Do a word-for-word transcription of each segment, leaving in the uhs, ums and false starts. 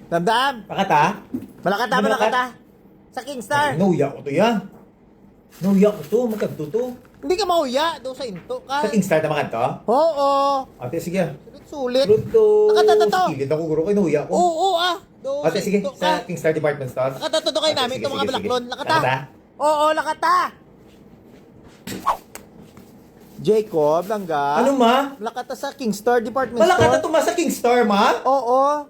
Damdam! Makata? Malakata, Malakat? malakata! Sa Kingstar! Nauya ko to ya. Nauya ko to, magkadto to. Hindi ka mauya, do sa into ka. Sa Kingstar na makadto? Oo! Ate, sige. Sulit-sulit! Luto. Nakadto to. Kilid ako, guro, kay nauya ko. Oo ah! Do Ate, sa sige, into sa ka! Kingstar department store. Nakadto to kay Ate, namin sige, itong mga sige, sige. balaklon. Lakata! Lakata? Oo, lakata! Jacob, langga. Ano, ma? Lakata sa Kingstar department Malakata store. to, ma, sa Kingstar, ma? Oo.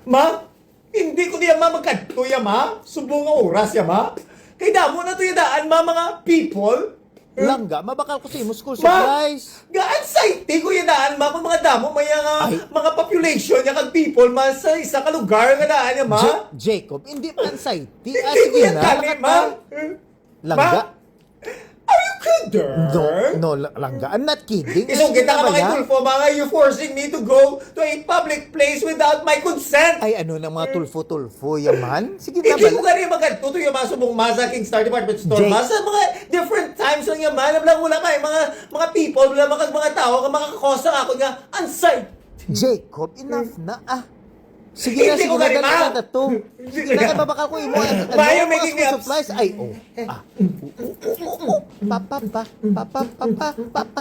Ma? Hindi ko niya, ma, magkadto ya, ma. Subong nga oras ya, ma. Kay damo na to ya daan, ma, mga people. Langga, mabakal ko sa imo school Ma! Supplies. Ga-anxiety ko ya daan, ma, kung mga damo may nga Ay. mga population niya kag people, ma, sa isa ka lugar nga daan ya, ma. Ja- Jacob, hindi man anxiety. Ah, Hindi ko sige yan na, dali, lakata. Ma. Langga. Ma? Are you kidding? No, no, la- langga. I'm not kidding. Isugid na ka Ano ba mga yan? Tulfo, mga, you forcing me to go to a public place without my consent. Ay, ano nang mga Tulfo-Tulfo yaman? Sige na, Hindi ko bala. gani magkadto to yung mga subong masa Kingstar Department Store. Jake. Masa mga different times lang yaman. Wala, wala may mga, mga people, wala mga, mga tao, nga makakakos sa ako nga, ansay. Jacob, enough na ah. Sige na, Hindi sige ko na, gani, dali ma. na to. Sige na, kay mabakal ko imo. Ano, Mayo, mga making school ups. Supplies. Ay, oh. Ah. Pa, pa, pa, pa, pa, pa, pa, pa, pa.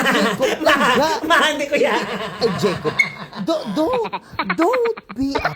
Jacob, langga. Ma, hindi ko yan. Ay, Jacob. Do, do, don't be a